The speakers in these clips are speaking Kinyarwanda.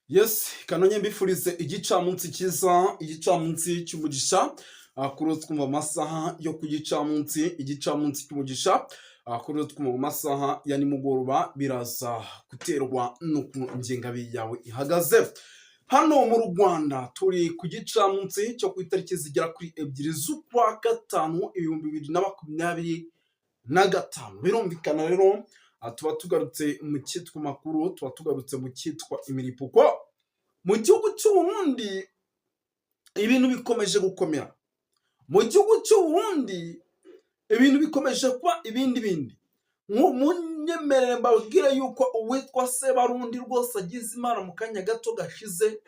Yes, kanonye mbifurize igicamunsi cyiza, igicamunsi cy'umugisha. Kuri ubu twumva amasaha yo ku gicamunsi, igicamunsi cy'umugisha. Kuri ubu twumva amasaha ya nimugoroba, biraza guterwa n'uko ingengabihe yawe ihagaze. Hano mu Rwanda turi ku gicamunsi cyo ku itariki zigera kuri 2 z'ukwa gatanu 2025. Birumvikana rero, tuba tugarutse mu cyitwa makuru, tuba tugarutse mu cyitwa imiripuko. Mu gihugu cy'u Burundi ibintu bikomeje gukomera. Mu gihugu cy'u Burundi ibintu bikomeje kuba ibindi bindi. Munyemerere mbabwire yuko uwitwa Sebarundi rwose agize Imana mu kanya gato gashize.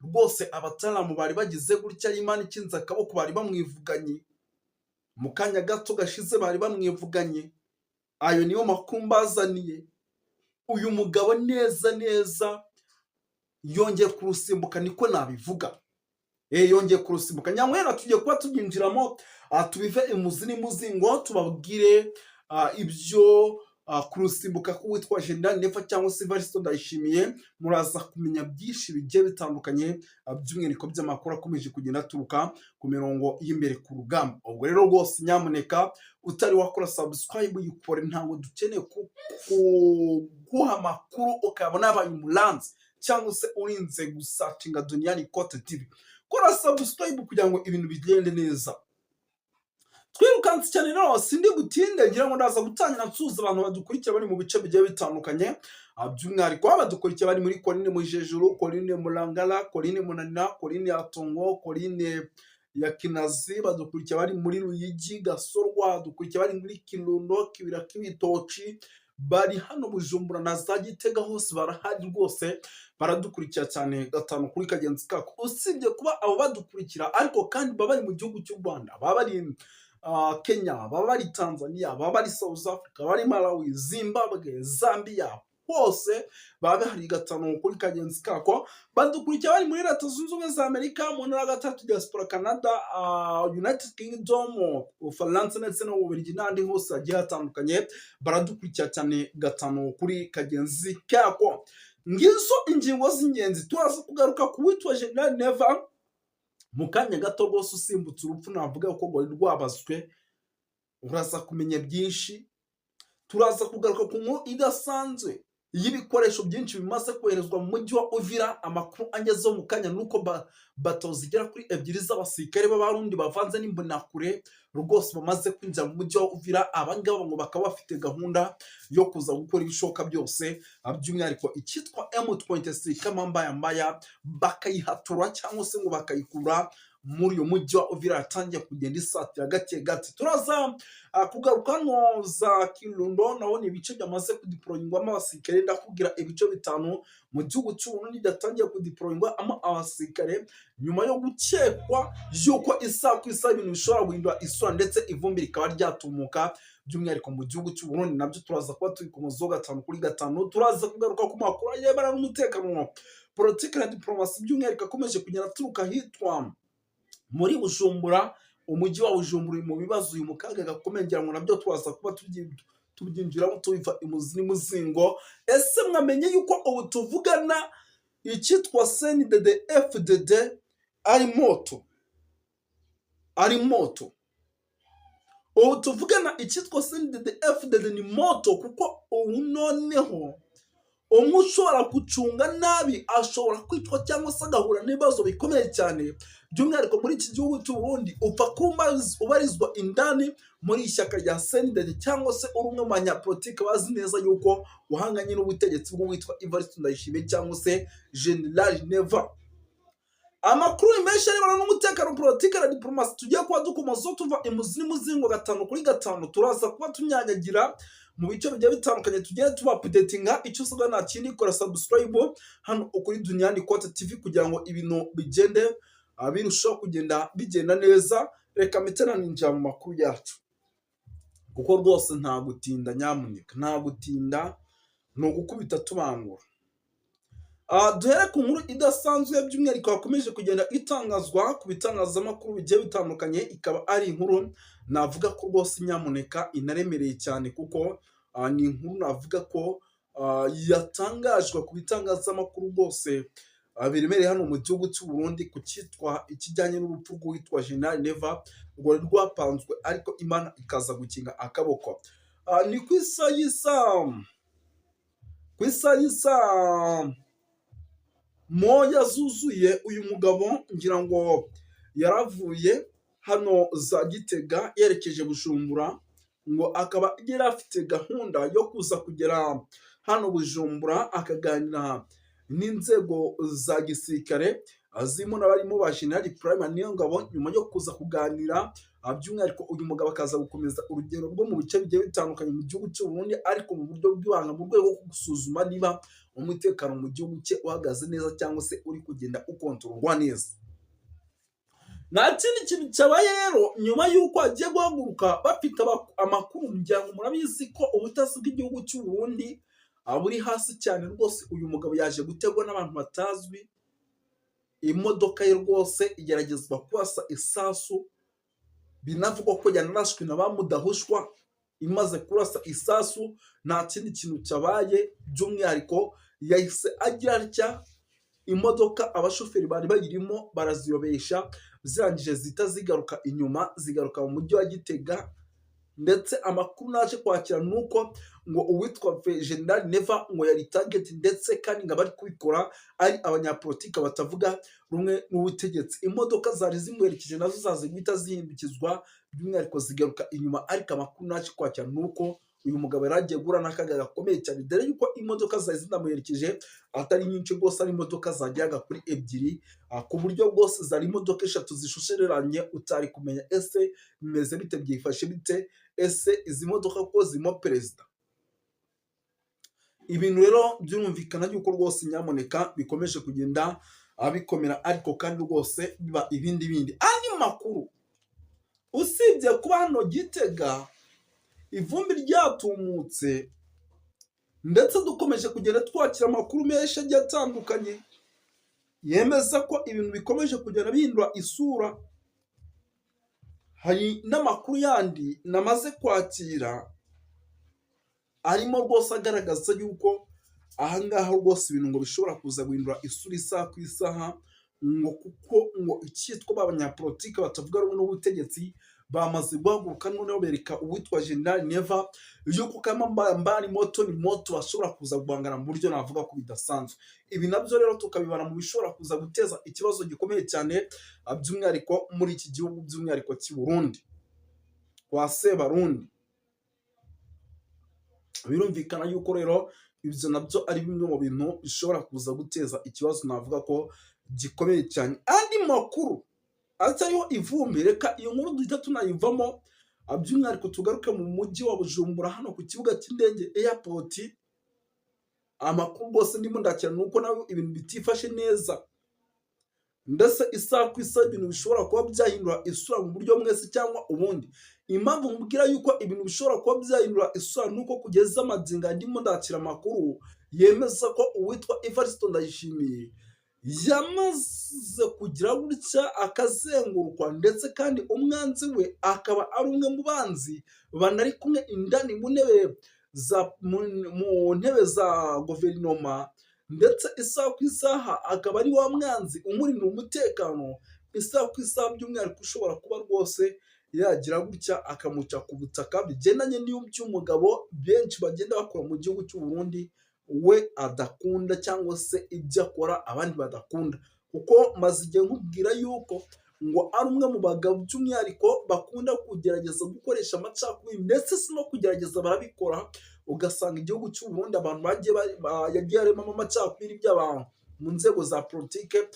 Rwose abataramu bari bagize gutya, Imana ikinze akaboko, bari bamwivuganye mu kanya gato gashize, bari bamwivuganye. Ayo niyo makuru mbazaniye. Uyu mugabo neza neza yongeye kurusimbuka, niko nabivuga. Yongeye kurusimbuka. Nyamwera tugiye kuba tubyinjiramo, tubive imuzi n'imuzingo, tubabwire ibyo kurusimbuka k'uwitwa General Neva cyangwa se Evariste Ndayishimiye. Muraza kumenya byinshi bigiye bitandukanye, by'umwihariko by'amakuru akomeje kugenda aturuka ku mirongo y'imbere ku rugamba. Ubwo rero rwose nyamuneka, utari wakora subscribe yikore. Ntabwo dukeneye kuguha amakuru ukabona yabaye umuranzi cyangwa se urinze gusearchinga Duniani Kote TV. Kora subscribe kugira ngo ibintu bigende neza. Twirukanse cyane rero, sindi butinde. Ngira ngo ndaza gutangira nsuhuza abantu badukurikira bari mu bice bigiye bitandukanye, by'umwihariko badukurikiye bari muri colline Mujejuru, colline Murangara, colline Munanira, colline ya Tongo, colline ya Kinazi. Badukurikiye bari muri Ruyigi, Gasorwa, badukurikiye bari muri Kirundo, Kibira, Kibitoki, bari hano Bujumbura na za Gitega, hose barahari rwose, baradukurikira cyane gatanu kuri kagenzi kako. Usibye kuba abo badukurikira, ariko kandi baba bari mu gihugu cy'u Rwanda, baba bari Kenya, baba bari Tanzania, baba bari South Africa, bari Malawi, Zimbabwe, Zambia, hose baba bahari gatanu kuri kagenzi kako. Badukurikira bari muri Leta Zunze Ubumwe za Amerika mu ntara ya gatatu, diaspora, Canada, United Kingdom, Ubufaransa ndetse no mu Bubiligi n'ahandi hose hagiye hatandukanye, baradukurikira cyane gatanu kuri kagenzi kako. Ngizo ingingo z'ingenzi. Turaza kugaruka ku witwa General Neva mu kanya gato rwose, usimbutse urupfu navuga ko rwari rwabazwe. Uraza kumenya byinshi. Turaza kugaruka ku nkuru idasanzwe y'ibikoresho byinshi bimaze koherezwa mu mujyi wa Uvira. Amakuru angezeho mu kanya nuko bato zigera kuri 2 z'abasirikare b'Abarundi bavanze n'Imbonakure rwose bamaze kwinjira mu mujyi wa Uvira. Abangaba ngo bakaba bafite gahunda yo kuza gukora ibishoboka byose, by'umwihariko icyitwa M23 Kamambaya bakayihatura cyangwa se ngo bakayikura muri uyu mujyi wa Uvira yatangiye kugenda isatira gake gake. Turaza kugaruka hano za Kirundo, naho ni ibice byamaze kudeployingwamo abasirikare. Ndakubwira ibice 5 mu gihugu cy'u Burundi byatangiye kudeployingwamo abasirikare nyuma yo gukekwa yuko isaha ku isaha ibintu bishobora guhindura isura ndetse ivumbi rikaba ryatumuka, by'umwihariko mu gihugu cy'u Burundi. Nabyo turaza kuba tubikomozaho gatanu kuri gatanu. Turaza kugaruka ku makuru arebana n'umutekano, politiki na diplomasi, by'umwihariko akomeje kugenda aturuka ahitwa muri Bujumbura. Umujyi wa Bujumbura uri mu bibazo, uyu mu kaga gakomeye. Ngira ngo nabyo turaza kuba tubyinjiramo tubiva imuzi n'imuzingo. Ese mwamenye yuko ubu tuvugana icyitwa CNDD FDD ari moto, ari moto? Ubu tuvugana icyitwa CNDD FDD ni moto, kuko ubu noneho umwe ushobora gucunga nabi ashobora kwicwa cyangwa se agahura n'ibibazo bikomeye cyane, by'umwihariko muri iki gihugu cy'u Burundi. Upfa kuba ubarizwa indani muri ishyaka rya CNDD cyangwa se uri umwe mu banyapolitike bazi neza yuko uhanganye n'ubutegetsi bw'uwitwa Evariste Ndayishimiye cyangwa se General Neva. Amakuru menshi arebana n'umutekano, politiki na diplomasi tugiye kuba dukomozaho tuva imuzi n'imuzingo gatanu kuri gatanu. Turaza kuba tunyanyagira mu bice bigiye bitandukanye, tugiye tuba updatinga. Icyo usabwa nta kindi, kora subscribe hano kuri Duniani Kote TV kugira ngo ibintu bigende birushaho kugenda bigenda neza. Reka mpite ninjira mu makuru yacu, kuko rwose nta gutinda, nyamuneka nta gutinda, ni ugukubita tubangura. Duhere ku nkuru idasanzwe, by'umwihariko yakomeje kugenda itangazwa ku bitangazamakuru bigiye bitandukanye. Ikaba ari inkuru navuga ko rwose nyamuneka inaremereye cyane, kuko ni inkuru navuga ko yatangajwe ku bitangazamakuru rwose biremereye hano mu gihugu cy'u Burundi ku cyitwa ikijyanye n'urupfu rw'uwitwa General Neva rwari rwapanzwe, ariko Imana ikaza gukinga akaboko. Ni ku isaha y'isa 1 zuzuye. Uyu mugabo ngira ngo yaravuye hano za Gitega yerekeje Bujumbura, ngo akaba yari afite gahunda yo kuza kugera hano Bujumbura akaganira n'inzego za gisirikare zirimo n'abarimo ba General Prime Niyongabo. Nyuma yo kuza kuganira, by'umwihariko uyu mugabo akaza gukomeza urugendo rwo mu bice bigiye bitandukanye mu gihugu cy'u Burundi, ariko mu buryo bw'ibanga, mu rwego rwo gusuzuma niba umutekano mu gihugu cye uhagaze neza cyangwa se uri kugenda ukontororwa neza. Nta kindi kintu cyabaye rero nyuma y'uko agiye guhaguruka, bafite amakuru. Ngira ngo murabizi ko ubutasi bw'igihugu cy'u Burundi buri hasi cyane rwose. Uyu mugabo yaje gutegwa n'abantu batazwi, imodoka ye rwose igeragezwa kurasa isasu, binavugwa ko yanarashwe na ba mudahushwa. Imaze kurasa isasu, nta kindi kintu cyabaye, by'umwihariko yahise agira atya, imodoka abashoferi bari bayirimo baraziyobesha, zirangije zihita zigaruka inyuma, zigaruka mu mujyi wa Gitega. Ndetse amakuru naje kwakira ni uko ngo uwitwa General Neva ngo yari target, ndetse kandi ngo abari kubikora ari abanyapolitike batavuga rumwe n'ubutegetsi. Imodoka zari zimuherekeje nazo zaje guhita zihindukizwa, by'umwihariko zigaruka inyuma. Ariko amakuru naje kwakira ni uko uyu mugabo yari agiye guhura n'akaga gakomeye cyane, dore yuko imodoka zari zinamuherekeje atari nyinshi rwose, ari imodoka zageraga kuri ebyiri, ku buryo rwose zari imodoka eshatu zishushereranye, utari kumenya ese bimeze bite, byifashe bite, ese izi modoka ko zirimo perezida? Ibintu rero byumvikana yuko rwose nyamuneka bikomeje kugenda bikomera, ariko kandi rwose biba ibindi bindi. Andi makuru, usibye kuba hano Gitega ivumbi ryatumutse, ndetse dukomeje kugenda twakira amakuru menshi agiye atandukanye yemeza ko ibintu bikomeje kugenda bihindura isura, hari n'amakuru yandi namaze kwakira arimo rwose agaragaza yuko ahangaha rwose ibintu ngo bishobora kuza guhindura isura isaha ku isaha, ngo kuko ngo icyitwa b'abanyapolitike batavuga rumwe n'ubutegetsi bamaze guhaguruka, noneho bereka uwitwa General Neva yuko kama mbali moto ni moto, bashobora kuza guhangana mu buryo navuga ko bidasanzwe. Ibi nabyo rero tukabibara mu bishobora kuza guteza ikibazo gikomeye cyane, by'umwihariko muri iki gihugu, by'umwihariko cy'i Burundi kwa Sebarundi. Birumvikana yuko rero ibyo nabyo ari bimwe mu bintu bishobora kuza guteza ikibazo navuga ko gikomeye cyane. Andi makuru atariho ivumbi, reka iyo nkuru duhita tunayivamo, by'umwihariko tugaruke mu mujyi wa Bujumbura, hano ku kibuga cy'indege, airport. Amakuru rwose ndimo ndakira ni uko nawe ibintu bitifashe neza, ndetse isaha ku isaha ibintu bishobora kuba byahindura isura mu buryo mwese cyangwa ubundi. Impamvu mubwira yuko ibintu bishobora kuba byahindura isura ni uko kugeza amagingo ndimo ndakira amakuru yemeza ko uwitwa Evariste Ndayishimiye yamaze kugira gutya akazengurukwa, ndetse kandi umwanzi we akaba ari umwe mu banzi banari kumwe indani mu ntebe za guverinoma, ndetse isaha ku isaha akaba ari wa mwanzi umurindira umutekano isaha ku isaha, by'umwihariko ushobora kuba rwose yagira gutya akamuca ku butaka, bigendanye n'iby'umugabo benshi bagenda bakora mu gihugu cy'u Burundi we adakunda, cyangwa se ibyo akora abandi badakunda. Kuko maze igihe nkubwira yuko ngo ari umwe mu bagabo by'umwihariko bakunda kugerageza gukoresha amacakubiri, ndetse si no kugerageza, barabikora, ugasanga igihugu cy'u Burundi abantu bagiye yagiye aremamo amacakubiri by'abantu mu nzego za politike,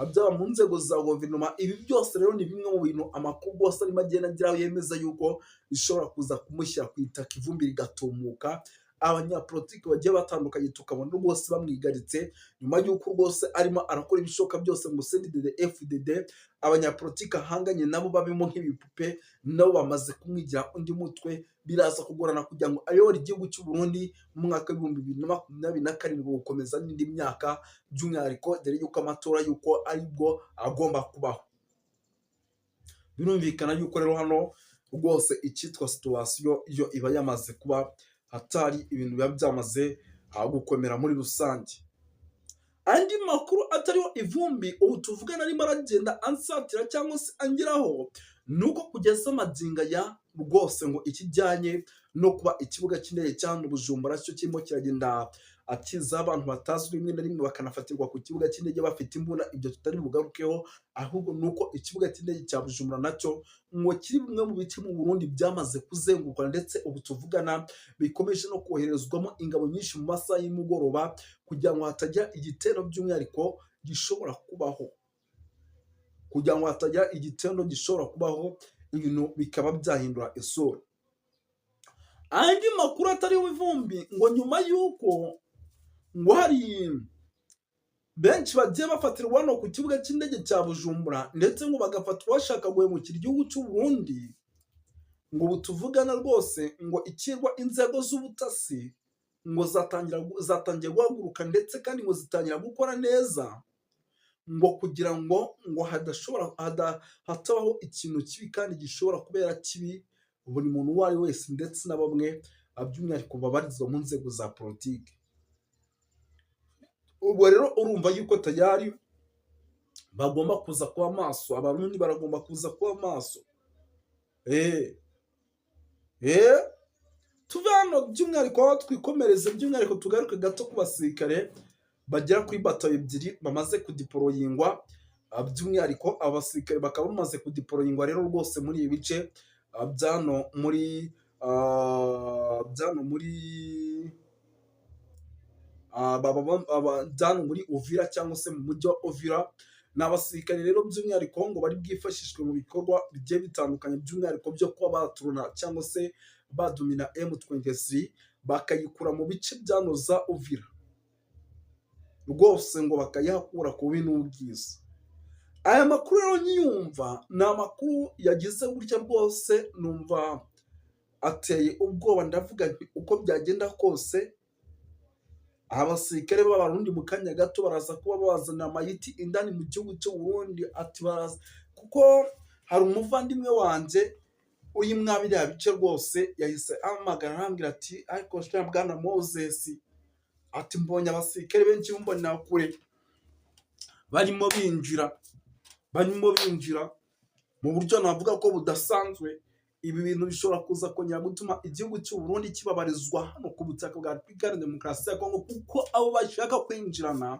byaba mu nzego za guverinoma. Ibi byose rero ni bimwe mu bintu amakuru rwose arimo agenda ageraho yemeza yuko bishobora kuza kumushyira ku itaka, ivumbi rigatumuka, abanyapolitiki bagiye batandukanye tukabona rwose bamwigaritse, nyuma y'uko rwose arimo arakora ibishoboka byose ngo CNDD FDD, abanyapolitiki ahanganye nabo babemo nk'ibipupe, nabo bamaze kumwigira undi mutwe. Biraza kugorana kugira ngo ayobore igihugu cy'u Burundi mu mwaka wa 2027 gukomeza n'indi myaka, by'umwihariko dore yuko amatora y'uko aribwo agomba kubaho. Birumvikana yuko rero hano rwose icyitwa situation yo iba yamaze kuba hatari, ibintu biba byamaze gukomera muri rusange. Andi makuru atariho ivumbi ubu tuvugana arimo aragenda ansatira cyangwa se angeraho, ni uko kugeza magingo aya rwose ngo ikijyanye no kuba ikibuga cy'indege cya hano Bujumbura cyo kirimo kiragenda akiza abantu batazwi, rimwe na rimwe bakanafatirwa ku kibuga cy'indege bafite imbunda, ibyo tutari bugarukeho, ahubwo ni uko ikibuga cy'indege cya Bujumbura nacyo ngo kiri bimwe mu bice mu Burundi byamaze kuzengurukwa, ndetse ubu tuvugana bikomeje no koherezwamo ingabo nyinshi mu masaha y'umugoroba kugira ngo hatagira igitero by'umwihariko gishobora kubaho, kugira ngo hatagira igitero gishobora kubaho, ibintu bikaba byahindura isura. Andi makuru atariho ivumbi, ngo nyuma y'uko ngo hari benshi bagiye bafatirwa hano ku kibuga cy'indege cya Bujumbura, ndetse ngo bagafatwa bashaka guhemukira igihugu cy'u Burundi, ngo ubu tuvugana rwose ngo ikirwa inzego z'ubutasi ngo zatangiye guhaguruka, ndetse kandi ngo zitangira gukora neza, ngo kugira ngo hadashobora hatabaho ikintu kibi kandi gishobora kubera kibi buri muntu uwo ari we wese, ndetse na bamwe by'umwihariko babarizwa mu nzego za politiki. Ubwo rero urumva yuko tayari bagomba kuza kuba maso, Abarundi baragomba kuza kuba maso. Tuve hano by'umwihariko aho twikomereze, by'umwihariko tugaruke gato ku basirikare bagera kuri batayo 2 bamaze kudeployingwa. By'umwihariko abasirikare bakaba bamaze kudeployingwa rero rwose muri ibi bice byano muri Uvira cyangwa se mu mujyi wa Uvira. Ni abasirikare rero by'umwihariko ngo bari bwifashishwe mu bikorwa bigiye bitandukanye, by'umwihariko byo kuba baturuna cyangwa se badomina M23 bakayikura mu bice byano za Uvira, rwose ngo bakayihakura ku bubi n'ubwiza. Aya makuru rero nyiyumva ni amakuru yagize gutya rwose numva ateye ubwoba, ndavuga nti uko byagenda kose abasirikare b'Abarundi mu kanya gato baraza kuba bazana amayiti indani mu gihugu cy'u Burundi. Ati baraza kuko hari umuvandimwe wanjye uri mwa biriya bice rwose, yahise ampamagara arambwira ati: "Ariko sha bwana Moses," ati, "mbonye abasirikare benshi mbonera kure barimo binjira mu buryo navuga ko budasanzwe. Ibi bintu bishobora kuza kongera gutuma igihugu cy'u Burundi kibabarizwa hano ku butaka bwa Repubulika Iharanira Demokarasi ya Kongo, kuko abo bashaka kwinjirana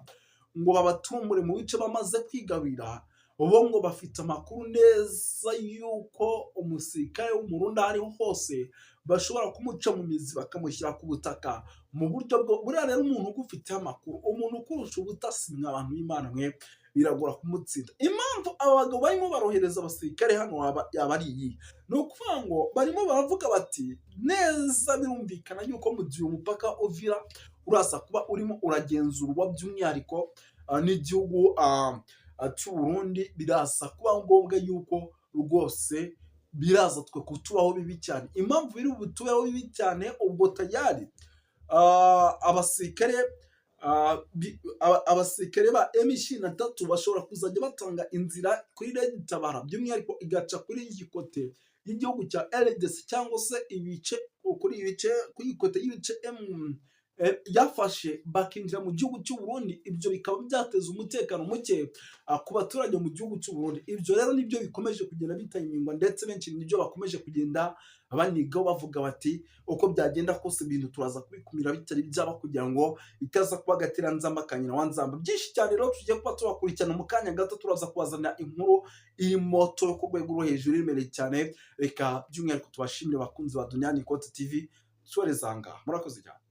ngo babatumbure mu bice bamaze kwigarurira, bo ngo bafite amakuru neza y'uko umusirikare w'Umurundi aho ariho hose bashobora kumuca mu mizi bakamushyira ku butaka mu buryo bwo." Buriya rero umuntu ugufiteho amakuru, umuntu ukurusha ubutasi, mwa bantu b'Imana mwe, biragora kumutsinda. Impamvu aba bagabo barimo barohereza abasirikare hano yaba ari iyi, ni ukuvuga ngo barimo baravuga bati neza birumvikana yuko mu gihe umupaka Uvira uraza kuba urimo uragenzurwa by'umwihariko n'igihugu cy'u Burundi, biraza kuba ngombwa yuko rwose biraza twe kutubaho bibi cyane. Impamvu biri butubeho bibi cyane, ubwo tayari abasirikare ba M23 bashobora kuzajya batanga inzira kuri RED Tabara, by'umwihariko igaca kuri iyi côté y'igihugu cya RDC, cyangwa se ibice kuri ibice kuri iyi côté y'ibice M yafashe, bakinjira mu gihugu cy'u Burundi. Ibyo bikaba byateza umutekano muke ku baturage mu gihugu cy'u Burundi. Ibyo rero nibyo bikomeje kugenda bitayimingwa, ndetse benshi nibyo bakomeje kugenda banigaho, bavuga bati uko byagenda kose ibintu turaza kubikumira bitari byaba, kugira ngo bitaza kuba agateranzamba ka nyina wa nzamba. Byinshi cyane rero tugiye kuba tubakurikirana mu kanya gato, turaza kubazanira inkuru iri moto yo ku rwego rwo hejuru iremereye cyane. Reka by'umwihariko tubashimire, bakunzi ba Duniani Kote TV, tubareza aha ngaha. Murakoze cyane.